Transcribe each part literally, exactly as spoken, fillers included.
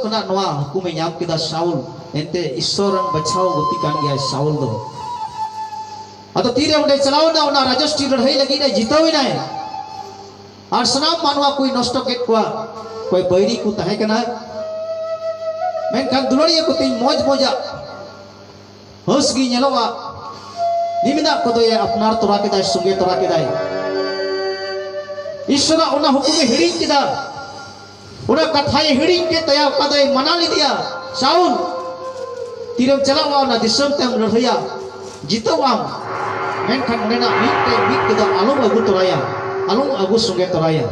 ᱠᱷᱚᱱᱟᱜ ᱱᱚᱣᱟ ᱦᱩᱠᱩᱢᱮ ᱧᱟᱢ ᱠᱮᱫᱟ ᱥᱟᱣᱩᱞ᱾ ᱮᱱᱛᱮ ᱤᱥᱥᱚᱨ ᱨᱮᱱ ᱵᱟᱪᱷᱟᱣ ᱜᱩᱛᱤ ᱠᱟᱱ ᱜᱮᱭᱟᱭ ᱥᱟᱣᱩᱞ ᱫᱚ᱾ ᱟᱫᱚ ᱛᱤᱨᱮ ᱚᱸᱰᱮ ᱪᱟᱞᱟᱣ ᱮᱱᱟ, ᱚᱱᱟ ᱨᱟᱡᱚᱥᱴᱤ ᱞᱟᱹᱲᱦᱟᱹᱭ ᱞᱟᱹᱜᱤᱫ ᱮ ᱡᱤᱛᱟᱹᱣ ᱮᱱᱟᱭ᱾ ᱟᱨ ᱥᱟᱱᱟᱢ ᱢᱟᱱᱣᱟ ᱠᱚᱭ ᱱᱚᱥᱴᱚ ᱠᱮᱫ ᱠᱚᱣᱟ, ᱚᱠᱚᱭ ᱵᱟᱹᱭᱨᱤ ᱠᱚ ᱛᱟᱦᱮᱸ ᱠᱟᱱᱟ᱾ ᱢᱮᱱᱠᱷᱟᱱ ᱫᱩᱞᱟᱹᱲᱤᱭᱟᱹ ᱠᱚ ᱛᱤᱧ ᱢᱚᱡᱽ ᱢᱚᱡᱟᱜ ᱦᱟᱹᱥ ᱜᱮ ᱧᱮᱞᱚᱜᱼᱟ᱾ ᱱᱤᱢᱤᱱᱟᱜ ᱠᱚᱫᱚᱭ ᱟᱯᱱᱟᱨ ᱛᱚᱨᱟ ᱠᱮᱫᱟᱭ, ᱥᱚᱸᱜᱮ ᱛᱚᱨᱟ ᱠᱮᱫᱟᱭ᱾ ᱤᱥᱥᱚᱨᱟᱜ ᱚᱱᱟ ᱦᱩᱠᱩᱢᱮ ᱦᱤᱲᱤᱧ ᱠᱮᱫᱟ, ᱚᱱᱟ ᱠᱟᱛᱷᱟᱭ ᱦᱤᱲᱤᱧ ᱠᱮᱫ ᱛᱟᱭᱟ, ᱚᱠᱟ ᱫᱚᱭ ᱢᱟᱱᱟ ᱞᱮᱫᱮᱭᱟ, ᱥᱟᱣᱩᱞ, ᱛᱤᱨᱮᱢ ᱪᱟᱞᱟᱜᱼᱟ ᱚᱱᱟ ᱫᱤᱥᱚᱢ ᱛᱮᱢ ᱞᱟᱹᱲᱦᱟᱹᱭᱟ, ᱡᱤᱛᱟᱹᱣ ᱟᱢ, ᱢᱮᱱᱠᱷᱟᱱ ᱚᱸᱰᱮᱱᱟᱜ ᱢᱤᱫᱴᱮᱡ ᱢᱤᱫ ᱛᱮᱫᱚ ᱟᱞᱚᱢ ᱟᱹᱜᱩ ᱛᱚᱨᱟᱭᱟ, ᱟᱞᱚᱢ ᱟᱹᱜᱩ ᱥᱚᱸᱜᱮ ᱛᱚᱨᱟᱭᱟ᱾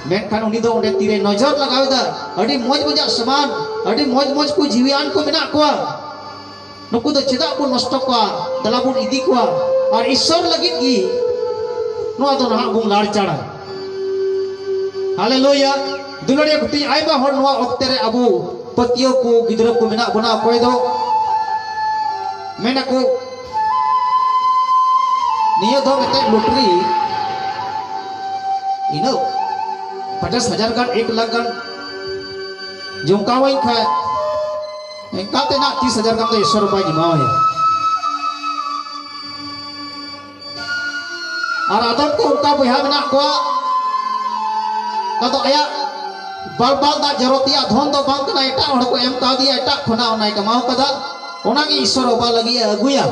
ᱢᱮᱱᱠᱷᱟᱱ ᱩᱱᱤ ᱫᱚ ᱚᱸᱰᱮ ᱛᱤᱨᱮ ᱱᱚᱡᱚᱨ ᱞᱟᱜᱟᱣ ᱮᱫᱟ, ᱟᱹᱰᱤ ᱢᱚᱡᱽ ᱢᱚᱡᱟᱜ ᱥᱟᱢᱟᱱ, ᱟᱹᱰᱤ ᱢᱚᱡᱽ ᱢᱚᱡᱽ ᱠᱚ ᱡᱤᱣᱤᱭᱟᱱ ᱠᱚ ᱢᱮᱱᱟᱜ ᱠᱚᱣᱟ, ᱱᱩᱠᱩ ᱫᱚ ᱪᱮᱫᱟᱜ ᱵᱚᱱ ᱱᱚᱥᱴᱚ ᱠᱚᱣᱟ? ᱫᱮᱞᱟ ᱵᱚᱱ ᱤᱫᱤ ᱠᱚᱣᱟ ᱟᱨ ᱤᱥᱥᱚᱨ ᱞᱟᱹᱜᱤᱫ ᱜᱮ ᱱᱚᱣᱟ ᱫᱚ ᱱᱟᱦᱟᱜ ᱵᱚᱱ ᱞᱟᱲᱪᱟᱲᱟ᱾ ᱦᱟᱞᱮᱞᱩᱭᱟ᱾ ᱫᱩᱞᱟᱹᱲᱤᱭᱟᱹ ᱠᱚ ᱛᱤᱧ, ᱟᱭᱢᱟ ᱦᱚᱲ ᱱᱚᱣᱟ ᱚᱠᱛᱮ ᱨᱮ ᱟᱵᱚ ᱯᱟᱹᱛᱭᱟᱹᱣ ᱠᱚ ᱜᱤᱫᱽᱨᱟᱹ ᱠᱚ ᱢᱮᱱᱟᱜ ᱵᱚᱱᱟ, ᱚᱠᱚᱭ ᱫᱚ ᱢᱮᱱᱟᱠᱚ ᱱᱤᱭᱟᱹ ᱫᱚ ᱢᱤᱫᱴᱮᱡ ᱞᱚᱴᱨᱤ, ᱤᱱᱟᱹ ᱯᱚᱧᱪᱟᱥ ᱦᱟᱡᱟᱨ ᱜᱟᱱ, ᱮᱠ ᱞᱟᱠᱷ ᱜᱟᱱ ᱡᱚᱢᱠᱟᱣᱟᱹᱧ ᱠᱷᱟᱡ, ᱮᱱᱠᱟ ᱛᱮ ᱱᱟᱜ ᱛᱤᱥ ᱦᱟᱡᱟᱨ ᱠᱟᱛᱮ ᱤᱥᱥᱚᱨ ᱵᱟᱭ ᱮᱢᱟᱣᱟᱭᱟ᱾ ᱟᱨ ᱟᱫᱚᱢ ᱠᱚ ᱚᱱᱠᱟ ᱵᱚᱭᱦᱟ ᱢᱮᱱᱟᱜ ᱠᱚᱣᱟ, ᱚᱠᱟ ᱫᱚ ᱟᱭᱟᱜ ᱵᱟᱞ ᱵᱟᱞ ᱫᱟᱜ ᱡᱚᱨᱚ ᱛᱮᱭᱟᱜ ᱫᱷᱚᱱ ᱫᱚ ᱵᱟᱝ ᱠᱟᱱᱟ, ᱮᱴᱟᱜ ᱦᱚᱲ ᱠᱚ ᱮᱢ ᱠᱟᱣᱫᱮᱭᱟ, ᱮᱴᱟᱜ ᱠᱷᱚᱱᱟᱜ ᱚᱱᱟᱭ ᱠᱟᱢᱟᱣ ᱠᱟᱫᱟ, ᱚᱱᱟᱜᱮ ᱤᱥᱥᱚᱨ ᱵᱟᱵᱟ ᱞᱟᱹᱜᱤᱫ ᱮ ᱟᱹᱜᱩᱭᱟ᱾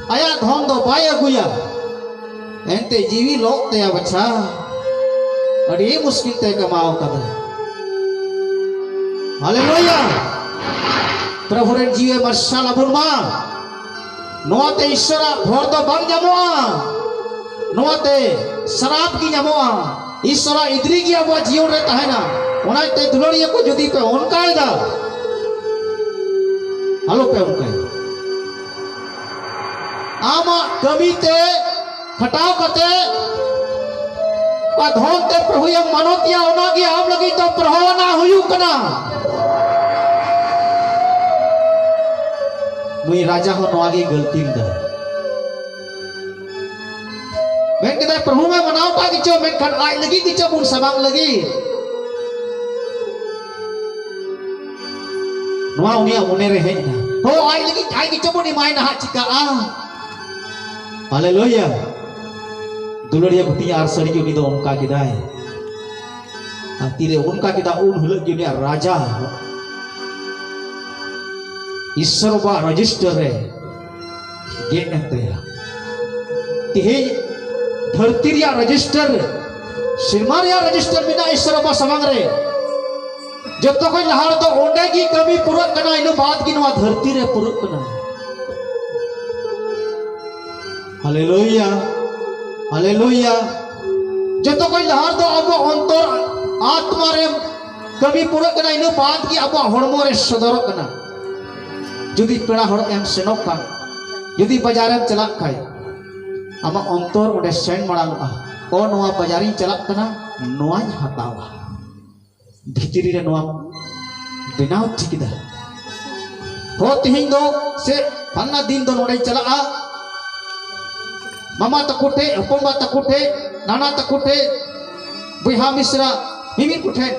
ᱟᱭᱟᱜ ᱫᱷᱚᱱ ᱫᱚ ᱵᱟᱭ ᱟᱹᱜᱩᱭᱟ᱾ ᱮᱱᱛᱮ ᱡᱤᱣᱤ ᱞᱚᱜ ᱛᱟᱭᱟ ᱵᱟᱪᱷᱟ, ᱟᱹᱰᱤ ᱢᱩᱥᱠᱤᱞ ᱛᱮ ᱠᱟᱢᱟᱣ ᱠᱟᱫᱟ᱾ ᱦᱟᱞᱮᱞᱩᱭᱟ᱾ ᱯᱨᱚᱵᱷᱩ ᱨᱮᱱ ᱡᱤᱣᱤ ᱢᱟᱨᱥᱟᱞ ᱟᱵᱚᱱ ᱢᱟ᱾ ᱱᱚᱣᱟᱛᱮ ᱤᱥᱥᱚᱨᱟᱜ ᱵᱷᱚᱨ ᱫᱚ ᱵᱟᱝ ᱧᱟᱢᱚᱜᱼᱟ, ᱱᱚᱣᱟᱛᱮ ᱥᱟᱨᱟᱯ ᱜᱮ ᱧᱟᱢᱚᱜᱼᱟ᱾ ᱤᱥᱥᱚᱨᱟᱜ ᱤᱫᱨᱤ ᱜᱮ ᱟᱵᱚᱣᱟᱜ ᱡᱤᱭᱚᱱ ᱨᱮ ᱛᱟᱦᱮᱱᱟ᱾ ᱚᱱᱟᱛᱮ ᱫᱩᱞᱟᱹᱲᱤᱭᱟᱹ ᱠᱚ ᱡᱩᱫᱤ ᱯᱮ ᱚᱱᱠᱟᱭᱮᱫᱟ, ᱟᱞᱚᱯᱮ ᱚᱱᱠᱟᱭᱟ᱾ ᱟᱢᱟᱜ ᱠᱟᱹᱢᱤ ᱛᱮ ᱠᱷᱟᱴᱟᱣ ᱠᱟᱛᱮ ᱚᱠᱟ ᱫᱷᱚᱱ ᱛᱮ ᱯᱨᱚᱵᱷᱩᱭᱮᱢ ᱢᱟᱱᱚᱛ ᱮᱭᱟ, ᱚᱱᱟᱜᱮ ᱟᱢ ᱞᱟᱹᱜᱤᱫ ᱫᱚ ᱯᱨᱚᱦᱚᱣᱱᱟ ᱦᱩᱭᱩᱜ ᱠᱟᱱᱟ᱾ ᱱᱩᱭ ᱨᱟᱡᱟ ᱦᱚᱸ ᱱᱚᱣᱟ ᱜᱮ ᱜᱟᱹᱞᱛᱤ ᱞᱮᱫᱟ᱾ ᱢᱮᱱ ᱠᱮᱫᱟᱭ, ᱯᱨᱚᱵᱷᱩ ᱢᱟ ᱢᱟᱱᱟᱣ ᱠᱟᱜ ᱜᱮᱪᱚ, ᱢᱮᱱᱠᱷᱟᱱ ᱟᱡ ᱞᱟᱹᱜᱤᱫ ᱜᱮᱪᱚ ᱵᱚᱱ ᱥᱟᱢᱟᱝ ᱞᱟᱹᱜᱤᱫ᱾ ᱱᱚᱣᱟ ᱩᱱᱤᱭᱟᱜ ᱢᱚᱱᱮ ᱨᱮ ᱦᱮᱡ ᱮᱱᱟ᱾ ᱦᱳ, ᱟᱡ ᱞᱟᱹᱜᱤᱫ ᱟᱡ ᱜᱮ ᱪᱚᱵᱚᱱ ᱮᱢᱟᱭ ᱱᱟᱦᱟᱜ, ᱪᱤᱠᱟᱹᱜᱼᱟ? ᱦᱟᱞᱮᱞᱩᱭᱟ᱾ ᱫᱩᱞᱟᱹᱲᱤᱭᱟᱹ ᱜᱩᱛᱤᱧ, ᱟᱨ ᱥᱟᱹᱨᱤ ᱜᱮ ᱩᱱᱤ ᱫᱚ ᱚᱱᱠᱟ ᱠᱮᱫᱟᱭ᱾ ᱟᱨ ᱛᱤᱨᱮ ᱚᱱᱠᱟ ᱠᱮᱫᱟ, ᱩᱱ ᱦᱤᱞᱳᱜ ᱜᱮ ᱩᱱᱤᱭᱟᱜ ᱨᱟᱡᱟ ᱤᱥᱥᱚᱨ ᱵᱟᱵᱟ ᱨᱮᱡᱤᱥᱴᱟᱨ ᱨᱮ ᱜᱮᱫ ᱮᱱ ᱛᱟᱭᱟ᱾ ᱛᱮᱦᱮᱧ ᱫᱷᱟᱹᱨᱛᱤ ᱨᱮᱭᱟᱜ ᱨᱮᱡᱤᱥᱴᱟᱨ, ᱥᱮᱨᱢᱟ ᱨᱮᱭᱟᱜ ᱨᱮᱡᱤᱥᱴᱟᱨ ᱢᱮᱱᱟᱜᱼᱟ ᱤᱥᱥᱚᱨ ᱵᱟᱵᱟ ᱥᱟᱢᱟᱝ ᱨᱮ᱾ ᱡᱚᱛᱚ ᱠᱷᱚᱱ ᱞᱟᱦᱟ ᱨᱮᱫᱚ ᱚᱸᱰᱮ ᱜᱮ ᱠᱟᱹᱢᱤ ᱯᱩᱨᱟᱹᱜ ᱠᱟᱱᱟ, ᱤᱱᱟᱹ ᱵᱟᱫ ᱜᱮ ᱱᱚᱣᱟ ᱫᱷᱟᱹᱨᱛᱤ ᱨᱮ ᱯᱩᱨᱟᱹᱜ ᱠᱟᱱᱟ᱾ ᱦᱟᱞᱮᱞᱩᱭᱟ, ᱦᱟᱞᱮᱞᱩᱭᱟ᱾ ᱡᱚᱛᱚ ᱠᱷᱚᱱ ᱞᱟᱦᱟ ᱨᱮᱫᱚ ᱟᱵᱚ ᱚᱱᱛᱚᱨ ᱟᱛᱢᱟ ᱨᱮ ᱠᱟᱹᱢᱤ ᱯᱩᱨᱟᱹᱜ ᱠᱟᱱᱟ, ᱤᱱᱟᱹ ᱵᱟᱫ ᱜᱮ ᱟᱵᱚᱣᱟᱜ ᱦᱚᱲᱢᱚ ᱨᱮ ᱥᱚᱫᱚᱨᱚᱜ ᱠᱟᱱᱟ᱾ ᱡᱩᱫᱤ ᱯᱮᱲᱟ ᱦᱚᱲ ᱮᱢ ᱥᱮᱱᱚᱜ ᱠᱷᱟᱱ, ᱡᱩᱫᱤ ᱵᱟᱡᱟᱨᱮᱢ ᱪᱟᱞᱟᱜ ᱠᱷᱟᱱ, ᱟᱢᱟᱜ ᱚᱱᱛᱚᱨ ᱚᱸᱰᱮ ᱥᱮᱱ ᱢᱟᱲᱟᱝᱚᱜᱼᱟ, ᱚ, ᱱᱚᱣᱟ ᱵᱟᱡᱟᱨᱤᱧ ᱪᱟᱞᱟᱜ ᱠᱟᱱᱟ, ᱱᱚᱣᱟᱧ ᱦᱟᱛᱟᱣᱟ᱾ ᱵᱷᱤᱛᱨᱤ ᱨᱮ ᱱᱚᱣᱟ ᱵᱮᱱᱟᱣ ᱴᱷᱤᱠ ᱮᱫᱟ᱾ ᱦᱚ, ᱛᱮᱦᱮᱧ ᱫᱚ ᱥᱮ ᱯᱷᱟᱞᱱᱟ ᱫᱤᱱ ᱫᱚ ᱱᱚᱰᱮᱧ ᱪᱟᱞᱟᱜᱼᱟ, ᱢᱟᱢᱟ ᱛᱟᱠᱚ ᱴᱷᱮᱡ, ᱦᱚᱯᱚᱱ ᱵᱟ ᱛᱟᱠᱚ ᱴᱷᱮᱡ, ᱱᱟᱱᱟ ᱛᱟᱠᱚ ᱴᱷᱮᱡ, ᱵᱚᱭᱦᱟ ᱢᱤᱥᱨᱟ ᱢᱤᱢᱤᱫ ᱠᱚ ᱴᱷᱮᱡ᱾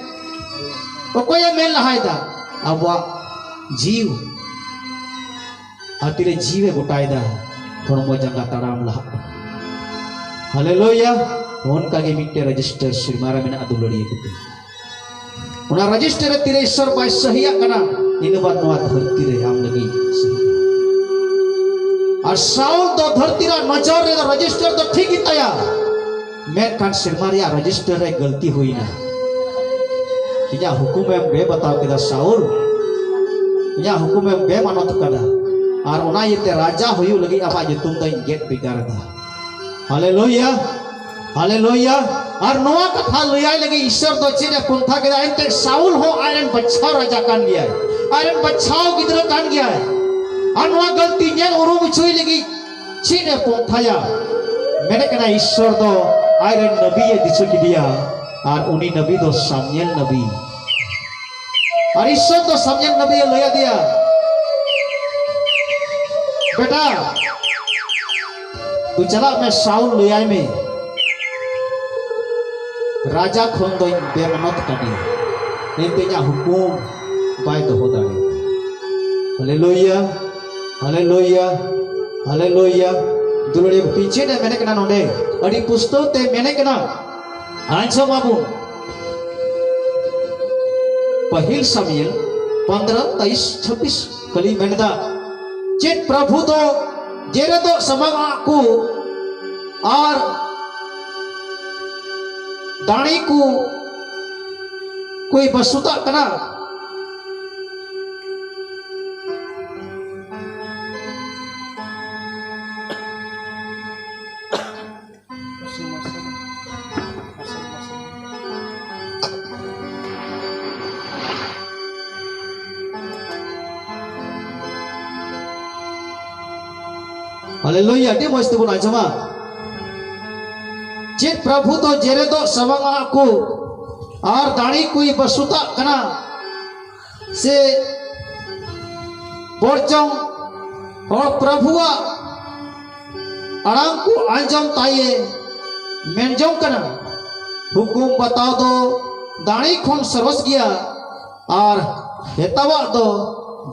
ᱚᱠᱚᱭᱮ ᱢᱮᱱ ᱞᱟᱦᱟᱭᱮᱫᱟ? ᱟᱵᱚᱣᱟᱜ ᱡᱤᱣᱤ᱾ ᱟᱨ ᱛᱤᱨᱮ ᱡᱤᱣᱤ ᱜᱚᱴᱟᱭᱮᱫᱟ, ᱦᱚᱲᱢᱚ ᱡᱟᱸᱜᱟ ᱛᱟᱲᱟᱢ ᱞᱟᱦᱟᱜ ᱠᱟᱱᱟ᱾ ᱦᱟᱞᱮᱞᱩᱭᱟ᱾ ᱚᱱᱠᱟ ᱜᱮ ᱢᱤᱫᱴᱮᱱ ᱨᱮᱡᱤᱥᱴᱟᱨ ᱥᱮᱨᱢᱟ ᱨᱮ ᱢᱮᱱᱟᱜᱼᱟ, ᱫᱩᱞᱟᱹᱲᱤᱭᱟᱹ ᱠᱚ ᱴᱷᱮᱱ᱾ ᱚᱱᱟ ᱨᱮᱡᱤᱥᱴᱟᱨ ᱨᱮ ᱛᱤᱨᱮ ᱤᱥᱥᱚᱨ ᱵᱟᱭ ᱥᱟᱹᱦᱤᱭᱟᱜ ᱠᱟᱱᱟ, ᱤᱱᱟᱹ ᱵᱟᱫ ᱱᱚᱣᱟ ᱫᱷᱟᱹᱨᱛᱤ ᱨᱮ ᱟᱢ ᱞᱟᱹᱜᱤᱫ ᱥᱟᱹᱦᱤ᱾ ᱟᱨ ᱥᱟᱣᱩᱞ ᱫᱚ ᱫᱷᱟᱹᱨᱛᱤ ᱨᱮᱭᱟᱜ ᱱᱚᱡᱚᱨ ᱨᱮᱫᱚ ᱨᱮᱡᱤᱥᱴᱟᱨ ᱫᱚ ᱴᱷᱤᱠ ᱜᱮ ᱛᱟᱭᱟ, ᱢᱮᱱᱠᱷᱟᱱ ᱥᱮᱨᱢᱟ ᱨᱮᱭᱟᱜ ᱨᱮᱡᱤᱥᱴᱟᱨ ᱨᱮ ᱜᱟᱹᱞᱛᱤ ᱦᱩᱭᱱᱟ᱾ ᱤᱧᱟᱹᱜ ᱦᱩᱠᱩᱢᱮᱢ ᱵᱮᱵᱟᱛᱟᱣ ᱠᱮᱫᱟ ᱥᱟᱣᱩᱞ, ᱤᱧᱟᱹᱜ ᱦᱩᱠᱩᱢᱮᱢ ᱵᱮᱢᱟᱱᱚᱛ ᱠᱟᱫᱟ, ᱟᱨ ᱚᱱᱟ ᱤᱭᱟᱹᱛᱮ ᱨᱟᱡᱟ ᱦᱩᱭᱩᱜ ᱞᱟᱹᱜᱤᱫ ᱟᱢᱟᱜ ᱧᱩᱛᱩᱢ ᱫᱚᱧ ᱜᱮᱫ ᱵᱷᱮᱜᱟᱨ ᱮᱫᱟ᱾ ᱦᱟᱞᱮᱞᱩᱭᱟ, ᱦᱟᱞᱮᱞᱩᱭᱟ᱾ ᱟᱨ ᱱᱚᱣᱟ ᱠᱟᱛᱷᱟ ᱞᱟᱹᱭᱟᱭ ᱞᱟᱹᱜᱤᱫ ᱤᱥᱥᱚᱨ ᱫᱚ ᱪᱮᱫ ᱮ ᱯᱚᱱᱛᱷᱟ ᱠᱮᱫᱟ? ᱮᱱᱛᱮ ᱥᱟᱣᱩᱞ ᱦᱚᱸ ᱟᱡᱨᱮᱱ ᱵᱟᱪᱷᱟᱣ ᱨᱟᱡᱟ ᱠᱟᱱ ᱜᱮᱭᱟᱭ, ᱟᱡᱨᱮᱱ ᱵᱟᱪᱷᱟᱣ ᱜᱤᱫᱽᱨᱟᱹ ᱠᱟᱱ ᱜᱮᱭᱟᱭ᱾ ᱟᱨ ᱱᱚᱣᱟ ᱜᱟᱹᱞᱛᱤ ᱧᱮᱞ ᱩᱨᱩᱢ ᱦᱚᱪᱚᱭ ᱞᱟᱹᱜᱤᱫ ᱪᱮᱫ ᱮ ᱯᱚᱱᱛᱷᱟᱭᱟ? ᱢᱮᱱᱮᱫ ᱠᱟᱱᱟ ᱤᱥᱥᱚᱨ ᱫᱚ ᱟᱡᱨᱮᱱ ᱱᱟᱵᱤᱭᱮ ᱫᱤᱥᱟᱹ ᱠᱮᱫᱮᱭᱟ, ᱟᱨ ᱩᱱᱤ ᱱᱟᱵᱤ ᱫᱚ ᱥᱟᱢᱩᱭᱮᱞ ᱱᱟᱵᱤ᱾ ᱟᱨ ᱤᱥᱥᱚᱨ ᱫᱚ ᱥᱟᱢᱩᱭᱮᱞ ᱱᱟᱵᱤᱭᱮ ᱞᱟᱹᱭ ᱟᱫᱮᱭᱟ, ᱵᱮᱴᱟ, ᱛᱩ ᱪᱟᱞᱟᱜ ᱢᱮ, ᱥᱟᱣᱩᱞ ᱞᱟᱹᱭᱟᱭ ᱢᱮ, ᱨᱟᱡᱟ ᱠᱷᱚᱱ ᱫᱚᱧ ᱵᱮᱢᱟᱱᱚᱛ ᱠᱟᱫᱮᱭᱟ, ᱮᱱᱛᱮ ᱤᱧᱟᱜ ᱦᱩᱠᱩᱢ ᱵᱟᱭ ᱫᱚᱦᱚ ᱫᱟᱲᱮᱭᱟᱫᱟ᱾ ᱦᱟᱞᱮᱞᱩᱭᱟ, ᱦᱟᱞᱮᱞᱩᱭᱟ, ᱦᱟᱞᱮᱞᱩᱭᱟ᱾ ᱫᱩᱞᱟᱹᱲᱤᱭᱟᱹ ᱠᱚ, ᱪᱮᱫ ᱮ ᱢᱮᱱᱮᱫ ᱠᱟᱱᱟ ᱱᱚᱰᱮ? ᱟᱹᱰᱤ ᱯᱩᱥᱴᱟᱹᱣ ᱛᱮ ᱢᱮᱱᱮᱫ ᱠᱟᱱᱟ, ᱟᱸᱡᱚᱢ ᱟᱵᱚᱱ᱾ ᱯᱟᱹᱦᱤᱞ ᱥᱟᱢᱩᱭᱮᱞ ᱯᱚᱱᱫᱽᱨᱚ, ᱛᱮᱭᱤᱥ, ᱪᱷᱟᱵᱵᱤᱥ ᱠᱷᱟᱹᱞᱤ ᱢᱮᱱᱫᱟ, ᱪᱮᱫ ᱯᱨᱚᱵᱷᱩ ᱫᱚ ᱡᱮᱨᱮᱫᱚᱜ ᱥᱟᱢᱟᱝ ᱟᱜ ᱠᱚ ᱟᱨ ᱫᱟᱲᱮ ᱠᱚ ᱠᱚᱭ ᱵᱟᱥᱩᱛᱟᱜ ᱠᱟᱱᱟ? ᱦᱟᱞᱮᱞᱩᱭᱟ, ᱟᱹᱰᱤ ᱢᱚᱡᱽ ᱛᱮᱵᱚᱱ ᱟᱸᱡᱚᱢᱟ᱾ ᱪᱮᱫ ᱯᱨᱚᱵᱷᱩ ᱫᱚ ᱡᱮᱨᱮᱫᱚᱜ ᱥᱟᱢᱟᱝ ᱟᱜ ᱠᱚ ᱟᱨ ᱫᱟᱲᱮ ᱠᱚᱭ ᱵᱟᱥᱩᱛᱟᱜ ᱠᱟᱱᱟ? ᱥᱮ ᱵᱚᱨᱪᱚᱝ ᱦᱚᱲ ᱯᱨᱚᱵᱷᱩᱣᱟᱜ ᱟᱲᱟᱝ ᱠᱚ ᱟᱸᱡᱚᱢ ᱛᱟᱭᱮ ᱢᱮᱱ ᱡᱚᱝ ᱠᱟᱱᱟ? ᱦᱩᱠᱩᱢ ᱵᱟᱛᱟᱣ ᱫᱚ ᱫᱟᱲᱮ ᱠᱷᱚᱱ ᱥᱚᱨᱚᱥ ᱜᱮᱭᱟ ᱟᱨ ᱦᱮᱛᱟᱣᱟᱜ ᱫᱚ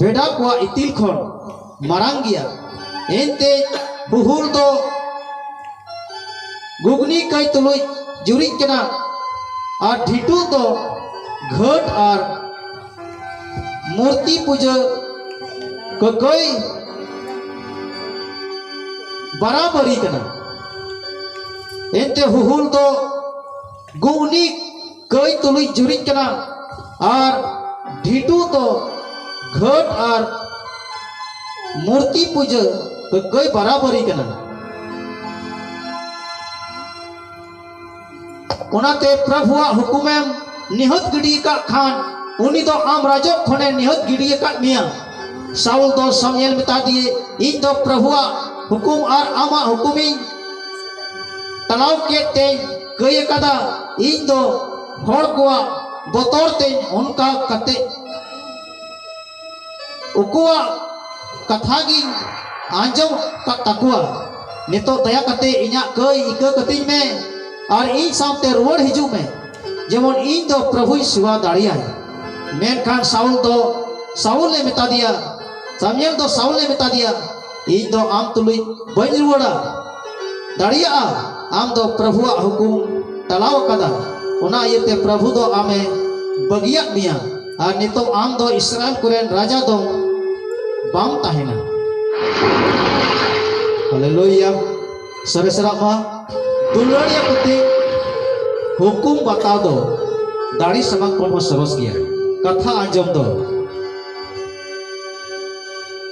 ᱵᱷᱮᱰᱟ ᱠᱚᱣᱟᱜ ᱤᱛᱤᱞ ᱠᱷᱚᱱ ᱢᱟᱨᱟᱝ ᱜᱮᱭᱟ᱾ ᱮᱱᱛᱮ ᱦᱩᱦᱩᱞ ᱫᱚ ᱜᱩᱜᱽᱱᱤ ᱠᱟᱹᱭ ᱛᱩᱞᱩᱡ ᱡᱩᱨᱤᱡ ᱠᱟᱱᱟ ᱟᱨ ᱰᱷᱤᱴᱩ ᱫᱚ ᱜᱷᱟᱹᱴ ᱟᱨ ᱢᱩᱨᱛᱤ ᱯᱩᱡᱟᱹ ᱠᱟᱹᱠᱟᱹᱭ ᱵᱟᱨᱟᱵᱟᱹᱨᱤ ᱠᱟᱱᱟ᱾ ᱮᱱᱛᱮ ᱦᱩᱦᱩᱞ ᱫᱚ ᱜᱩᱜᱽᱱᱤ ᱠᱟᱹᱭ ᱛᱩᱞᱩᱡ ᱡᱩᱨᱤᱡ ᱠᱟᱱᱟ ᱟᱨ ᱰᱷᱤᱴᱩ ᱫᱚ ᱜᱷᱟᱹᱴ ᱟᱨ ᱢᱩᱨᱛᱤ ᱯᱩᱡᱟᱹ ᱠᱟᱹᱠᱟᱹᱭ ᱵᱟᱨᱟᱵᱟᱹᱨᱤ ᱠᱟᱱᱟ᱾ ᱚᱱᱟᱛᱮ ᱯᱨᱚᱵᱷᱩᱣᱟᱜ ᱦᱩᱠᱩᱢᱮᱢ ᱱᱤᱦᱟᱹᱛ ᱜᱤᱰᱤ ᱟᱠᱟᱫ ᱠᱷᱟᱱ, ᱩᱱᱤ ᱫᱚ ᱟᱢ ᱨᱟᱡᱚᱜ ᱠᱷᱚᱱᱮ ᱱᱤᱦᱟᱹᱛ ᱜᱤᱰᱤ ᱟᱠᱟᱫ ᱢᱮᱭᱟ᱾ ᱥᱟᱩᱞ ᱫᱚ ᱥᱟᱢᱩᱭᱮᱞ ᱢᱮᱛᱟ ᱫᱤᱭᱮ, ᱤᱧ ᱫᱚ ᱯᱨᱚᱵᱷᱩᱣᱟᱜ ᱦᱩᱠᱩᱢ ᱟᱨ ᱟᱢᱟᱜ ᱦᱩᱠᱩᱢᱤᱧ ᱴᱟᱞᱟᱣ ᱠᱮᱫ ᱛᱮᱧ ᱠᱟᱹᱭ ᱟᱠᱟᱫᱟ᱾ ᱤᱧ ᱫᱚ ᱦᱚᱲ ᱠᱚᱣᱟᱜ ᱵᱚᱛᱚᱨ ᱛᱮᱧ ᱚᱱᱠᱟ ᱠᱟᱛᱮ ᱩᱱᱠᱩᱣᱟᱜ ᱠᱟᱛᱷᱟ ᱜᱤᱧ ᱟᱸᱡᱚᱢ ᱟᱠᱟᱫ ᱛᱟᱠᱚᱣᱟ᱾ ᱱᱤᱛᱚᱜ ᱫᱟᱭᱟ ᱠᱟᱛᱮ ᱤᱧᱟᱜ ᱠᱟᱹᱭ ᱤᱠᱟᱹ ᱠᱟᱹᱛᱤᱧ ᱢᱮ ᱟᱨ ᱤᱧ ᱥᱟᱶᱛᱮ ᱨᱩᱣᱟᱹᱲ ᱦᱤᱡᱩᱜ ᱢᱮ, ᱡᱮᱢᱚᱱ ᱤᱧ ᱫᱚ ᱯᱨᱚᱵᱷᱩᱧ ᱥᱮᱵᱟ ᱫᱟᱲᱮᱭᱟᱭ᱾ ᱢᱮᱱᱠᱷᱟᱱ ᱥᱟᱩᱞ ᱫᱚ, ᱥᱟᱩᱞᱮ ᱢᱮᱛᱟ ᱫᱮᱭᱟ, ᱥᱟᱢᱩᱭᱮᱞ ᱫᱚ ᱥᱟᱣᱩᱞᱮ ᱢᱮᱛᱟ ᱫᱮᱭᱟ, "ᱤᱧ ᱫᱚ ᱟᱢ ᱛᱩᱞᱩᱡ ᱵᱟᱹᱧ ᱨᱩᱣᱟᱹᱲᱟ ᱫᱟᱲᱮᱭᱟᱜᱼᱟ, ᱟᱢ ᱫᱚ ᱯᱨᱚᱵᱷᱩᱣᱟᱜ ᱦᱩᱠᱩᱢ ᱴᱟᱞᱟᱣ ᱟᱠᱟᱫᱟ, ᱚᱱᱟ ᱤᱭᱟᱹᱛᱮ ᱯᱨᱚᱵᱷᱩ ᱫᱚ ᱟᱢᱮ ᱵᱟᱹᱜᱤᱭᱟᱫ ᱢᱮᱭᱟ, ᱟᱨ ᱱᱤᱛᱚᱜ ᱟᱢ ᱫᱚ ᱤᱥᱨᱟᱭᱮᱞ ᱠᱚᱨᱮᱱ ᱨᱟᱡᱟ ᱫᱚ ᱵᱟᱢ ᱛᱟᱦᱮᱱᱟ᱾" ᱦᱟᱞᱮᱞᱩᱭᱟ᱾ ᱥᱚᱨᱮᱥ ᱨᱟᱜ ᱢᱟ, ᱫᱩᱞᱟᱹᱲᱤᱭᱟᱹ ᱯᱩᱛᱷᱤ ᱦᱩᱠᱩᱢ ᱵᱟᱛᱟᱣ ᱫᱚ ᱫᱟᱲᱮ ᱥᱟᱢᱟᱝ ᱠᱷᱚᱱ ᱦᱚᱸ ᱥᱚᱨᱚᱥ ᱜᱮᱭᱟ᱾ ᱠᱟᱛᱷᱟ ᱟᱸᱡᱚᱢ ᱫᱚ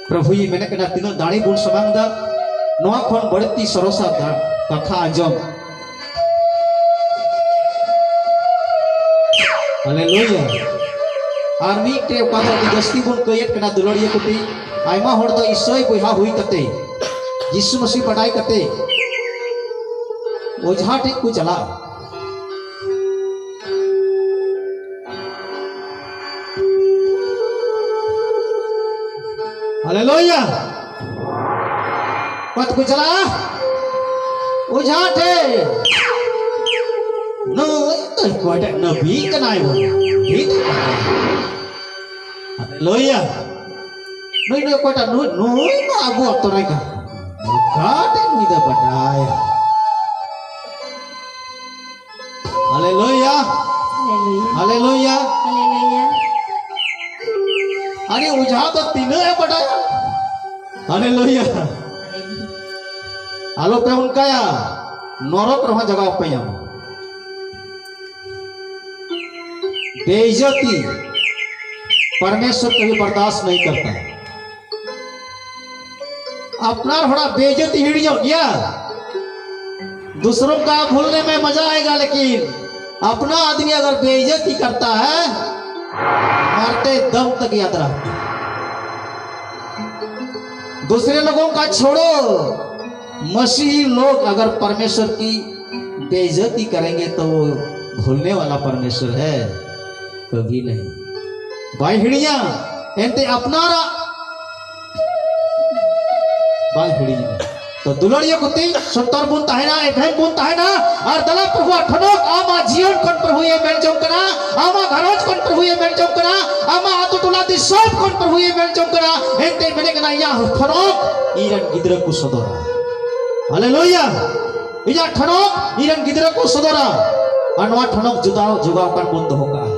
ᱯᱨᱚᱵᱷᱩᱭ ᱢᱮᱱᱮᱫ ᱠᱟᱱᱟ, ᱛᱤᱱᱟᱹᱜ ᱫᱟᱲᱮ ᱵᱚᱱ ᱥᱟᱢᱟᱝ ᱫᱟ, ᱱᱚᱣᱟ ᱠᱷᱚᱱ ᱵᱟᱹᱲᱛᱤ ᱥᱚᱨᱚᱥᱟ ᱫᱟ-, ᱠᱟᱛᱷᱟ ᱟᱸᱡᱚᱢ᱾ ᱦᱟᱞᱮᱞᱩᱭᱟ᱾ ᱟᱨ ᱢᱤᱫᱴᱮᱡ ᱚᱠᱟ ᱫᱚ ᱟᱹᱰᱤ ᱡᱟᱹᱥᱛᱤ ᱵᱚᱱ ᱠᱟᱹᱭᱮᱫ ᱠᱟᱱᱟ, ᱫᱩᱞᱟᱹᱲᱤᱭᱟᱹ ᱠᱚ ᱴᱷᱮᱱ, ᱟᱭᱢᱟ ᱦᱚᱲ ᱫᱚ ᱤᱥᱟᱹᱭ ᱵᱚᱭᱦᱟ ᱦᱩᱭ ᱠᱟᱛᱮ, ᱡᱤᱥᱩ ᱢᱟᱹᱥᱤ ᱵᱟᱰᱟᱭ ᱠᱟᱛᱮ, ᱚᱡᱷᱟ ᱴᱷᱮᱡ ᱠᱚ ᱪᱟᱞᱟᱜᱼᱟ᱾ ᱦᱟᱞᱮᱞᱩᱭᱟ᱾ ᱚᱠᱚᱭ ᱛᱮᱠᱚ ᱪᱟᱞᱟᱜᱼᱟ? ᱚᱡᱷᱟ ᱴᱷᱮᱡ᱾ ᱱᱩᱭ ᱫᱚ ᱚᱠᱚᱭᱴᱟᱜ ᱱᱟᱵᱤ ᱠᱟᱱᱟᱭ ᱵᱚᱞᱮ? ᱱᱟᱵᱤ ᱫᱚ ᱵᱟᱝ᱾ ᱦᱟᱞᱮᱞᱩᱭᱟ᱾ ᱱᱩᱭ ᱫᱚ ᱚᱠᱚᱭᱴᱟᱜ? ᱱᱩᱭ, ᱱᱩᱭ ᱢᱟ ᱟᱵᱚ ᱟᱛᱳ ᱨᱮ ᱠᱟᱱ᱾ ᱚᱠᱟᱴᱷᱮᱡ ᱱᱩᱭ ᱫᱚ ᱵᱟᱰᱟᱭᱟ? ᱦᱟᱞᱮᱞᱩᱭᱟ᱾ ᱦᱟᱞᱮᱞᱩᱭᱟ᱾ ᱦᱟᱞᱮᱞᱩᱭᱟ᱾ ᱦᱟᱞᱮᱞᱩᱭᱟ᱾ ᱟᱨᱮ ᱚᱡᱷᱟ ᱫᱚ ᱛᱤᱱᱟᱹᱜ ᱮ ᱵᱟᱰᱟᱭᱟ? ᱦᱟᱞᱮᱞᱩᱭᱟ᱾ ᱟᱞᱚᱯᱮ ᱚᱱᱠᱟᱭᱟ, ᱱᱚᱨᱚᱠ ᱨᱮᱦᱚᱸ ᱡᱟᱭᱜᱟ ᱵᱟᱯᱮ ᱧᱟᱢᱟ᱾ बेइज्जती परमेश्वर कभी बर्दाश्त नहीं करता है। ᱟᱯᱱᱟᱨ ᱦᱚᱲᱟᱜ ᱵᱮᱤᱡᱽᱡᱚᱛᱤ ᱦᱤᱲᱤᱧᱚᱜ ᱜᱮᱭᱟ᱾ दूसरों का भूलने में मजा आएगा, लेकिन अपना आदमी अगर बेइज्जती करता है, मरते दम तक याद रहता है। दूसरे लोगों का छोड़ो, मसीही लोग अगर परमेश्वर की बेइज्जती करेंगे तो वो भूलने वाला परमेश्वर है? कभी नहीं। ᱵᱟᱭ ᱦᱤᱲᱤᱧᱟ, ᱮᱱᱛᱮ ᱟᱯᱱᱟᱨᱟᱜ ᱵᱟᱭ ᱦᱤᱲᱤᱧᱟ᱾ ᱛᱚ ᱫᱩᱞᱟᱹᱲᱤᱭᱟᱹ ᱠᱚᱛᱮ ᱥᱚᱛᱚᱨ ᱵᱚᱱ ᱛᱟᱦᱮᱱᱟ, ᱮᱵᱷᱮᱱ ᱵᱚᱱ ᱛᱟᱦᱮᱱᱟ᱾ ᱟᱨ ᱫᱮᱞᱟ ᱯᱨᱚᱵᱷᱩᱣᱟᱜ ᱴᱷᱚᱱᱚᱠ ᱟᱢᱟᱜ ᱡᱤᱭᱚᱱ ᱠᱷᱚᱱ ᱯᱨᱚᱵᱷᱩᱭ ᱢᱮᱱ ᱡᱚᱝ ᱠᱟᱱᱟ, ᱟᱢᱟᱜ ᱜᱷᱟᱨᱚᱸᱡᱽ ᱠᱷᱚᱱ ᱯᱨᱚᱵᱷᱩᱭ ᱢᱮᱱ ᱡᱚᱝ ᱠᱟᱱᱟ, ᱟᱢᱟᱜ ᱟᱛᱳ ᱴᱚᱞᱟ ᱟᱹᱰᱤ ᱥᱚᱵ ᱠᱷᱚᱱ ᱯᱨᱚᱵᱷᱩᱭ ᱢᱮᱱ ᱡᱚᱝ ᱠᱟᱱᱟ, ᱮᱱᱛᱮ ᱢᱮᱱᱮᱫ ᱠᱟᱱᱟ, ᱤᱧᱟᱹᱜ ᱴᱷᱚᱱᱚᱠ ᱤᱧ ᱨᱮᱱ ᱜᱤᱫᱽᱨᱟᱹ ᱠᱚ ᱥᱚᱫᱚᱨᱟ᱾ ᱦᱟᱞᱮᱞᱩᱭᱟ! ᱤᱧᱟᱹᱜ ᱴᱷᱚᱱᱚᱠ ᱤᱧ ᱨᱮᱱ ᱜᱤᱫᱽᱨᱟᱹ ᱠᱚ ᱥᱚᱫᱚᱨᱟ᱾ ᱟᱨ ᱱᱚᱣᱟ ᱴᱷᱚᱱᱚᱠ ᱡᱚᱜᱟᱣ, ᱡᱚᱜᱟᱣ ᱠᱟᱱ ᱵᱚᱱ ᱫᱚᱦᱚ ᱠᱟᱜᱼᱟ᱾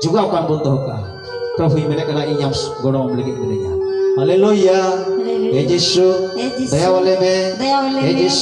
ᱡᱚᱜᱟᱣ ᱠᱟᱱ ᱵᱚᱱ ᱫᱚᱦᱚ ᱠᱟᱜᱼᱟ᱾ ᱯᱨᱚᱵᱷᱩᱭ ᱢᱮᱱᱮᱫ ᱠᱟᱱᱟ, ᱤᱧ ᱟᱢ ᱜᱚᱲᱚ ᱟᱢ ᱞᱟᱹᱜᱤᱫ ᱢᱤᱱᱟᱹᱧᱟ᱾ ᱦᱟᱞᱮᱞᱩᱭᱟ! ᱦᱟᱞᱮᱞᱩᱭᱟ᱾ ᱮ ᱡᱤᱥᱩ, ᱮ ᱡᱤᱥᱩ, ᱫᱟᱭᱟ ᱟᱞᱮ ᱢᱮ᱾ ᱫᱟᱭᱟ ᱟᱞᱮ ᱮ ᱢᱮ᱾ ᱡᱤᱥᱩ,